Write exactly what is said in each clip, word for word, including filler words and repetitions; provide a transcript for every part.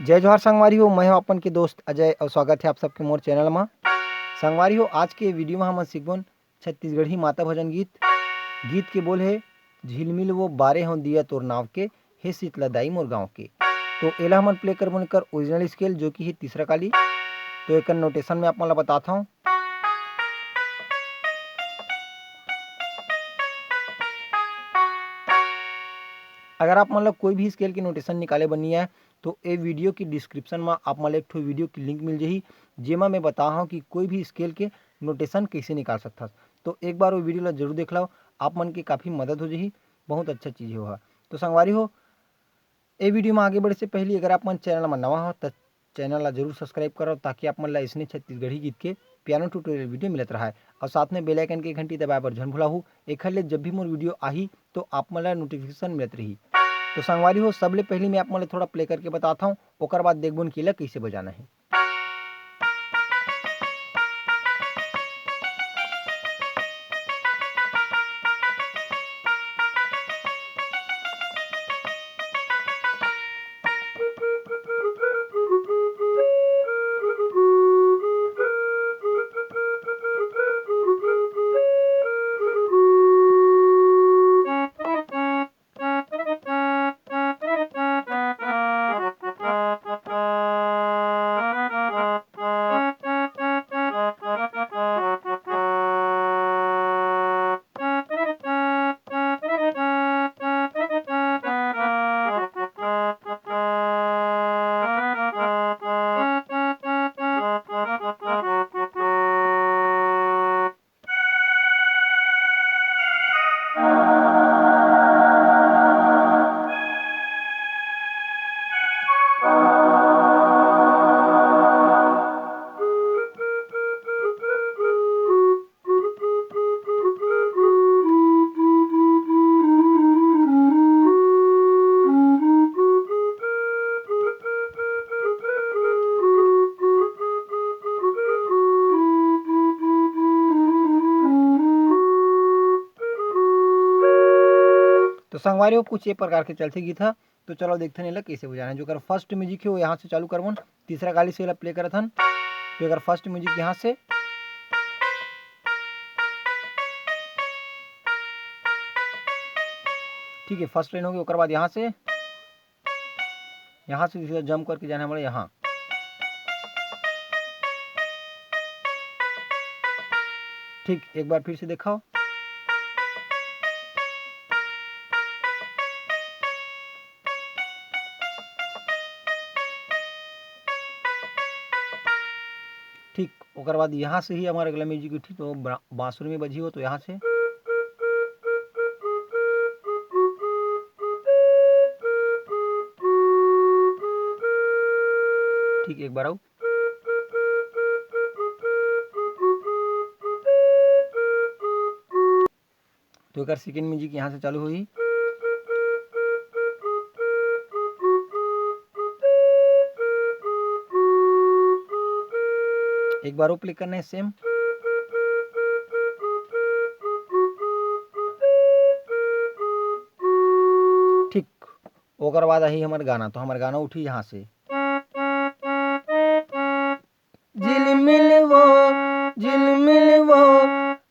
जय जोहार संगवारी हो, मैं हूं अपन के दोस्त अजय और स्वागत है आप सबके मोर चैनल मा। संगवारी हो, आज के वीडियो में हमन सीखबन छत्तीसगढ़ी माता भजन गीत। गीत के बोल है झिलमिल वो बारे हो दिया तोर नाव के, हे शीतला दाई मोर गांव के। तो एला हमन प्ले करबन एकर ओरिजिनल स्केल, जो कि है तीसरा काली। तो एकर नोटेशन में आप मन ला बताता हूँ। अगर आप मन ला कोई भी स्केल के नोटेशन निकाले बर नहीं आए, तो ए वीडियो की डिस्क्रिप्शन में आप मन ला एक ठो वीडियो की लिंक मिल जाही, जेमा मैं बता हूँ कि कोई भी स्केल के नोटेशन कैसे निकाल सकथस। तो एक बार वो वीडियो ला जरूर देख लो, आप मन के काफ़ी मदद हो जाही, बहुत अच्छा चीज़ है वह। तो संगवारी हो, ए वीडियो में आगे बढ़े से पहले अगर आप मन चैनल में नवा हो, तो चैनल ला जरूर सब्सक्राइब करो, ताकि आप मन ला इसने छत्तीसगढ़ी गीत के पियानो ट्यूटोरियल वीडियो मिलत रहा है। और साथ में बेल आइकन के घंटी दबाए बर झन भुलाहू, एखर ले जब भी मोर वीडियो आही, तो आप मन ला नोटिफिकेशन मिलत रही। तो संगवारी हो, सबले पहले मैं आप मन ला थोड़ा प्ले करके बताता हूँ, ओकर बाद देखबन कि एला कैसे बजाना है। तो संगवारी हो, कुछ ये प्रकार के चलथे गीत ह। तो चलो देखते हैं एला कैसे बजाना है। जो कर फर्स्ट म्यूजिक है वो यहाँ से चालू करबन, तीसरा काली से एला प्ले करत हन। तो एकर फर्स्ट म्यूजिक यहाँ से, ठीक है, फर्स्ट लाइन हो गई। ओकर बाद यहाँ से, यहाँ से सीधा जंप करके जाना है हमारे यहाँ। ठीक, एक बार फिर से दिखाओ। ठीक, ओकर बाद यहाँ से ही हमारा अगला म्यूजिक उठी, तो बा-, बांसुरी में बजी हो, तो यहाँ से। ठीक, एक बार आओ। तो एकर सेकंड म्यूजिक यहाँ से चालू होही। एक बार वो प्ले करना है सेम। ठीक, ओकर बाद आही हमर गाना। तो हमर गाना उठी यहाँ से। झिलमिल वो, झिलमिल वो,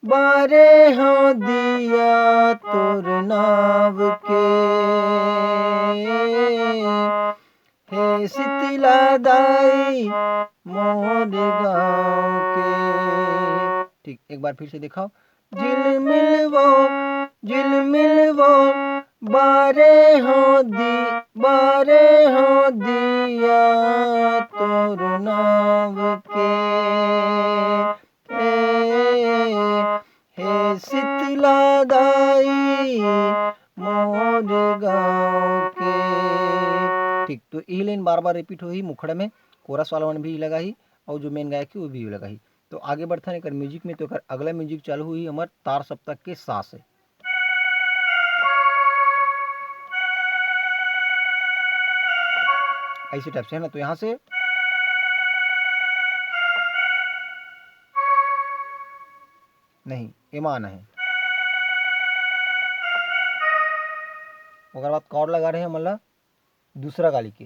बारे हो दिया तोर नाव के, हे शीतला दाई मोर गाँव के। ठीक, एक बार फिर से दिखाओ। झिलमिल वो, झिलमिल वो, बारे हो दी, बारे हो दिया तोर नाव के, हे, हे शीतला दाई मोर गाँव के। ठीक, तो यही लाइन बार बार रिपीट होही, मुखड़ा में कोरस वाला मन भी लगा ही और जो मेन गायक है वो भी लगा ही। तो आगे बढ़थन एकर म्यूजिक में। तो एकर अगला म्यूजिक चालू हुई हमर तार सप्तक के सा से। ऐसे टाइप से है ना, तो यहाँ से नहीं, एमा आना है। ओकर बाद कॉर्ड लगा रहे हैं, मतलब दूसरा काली के।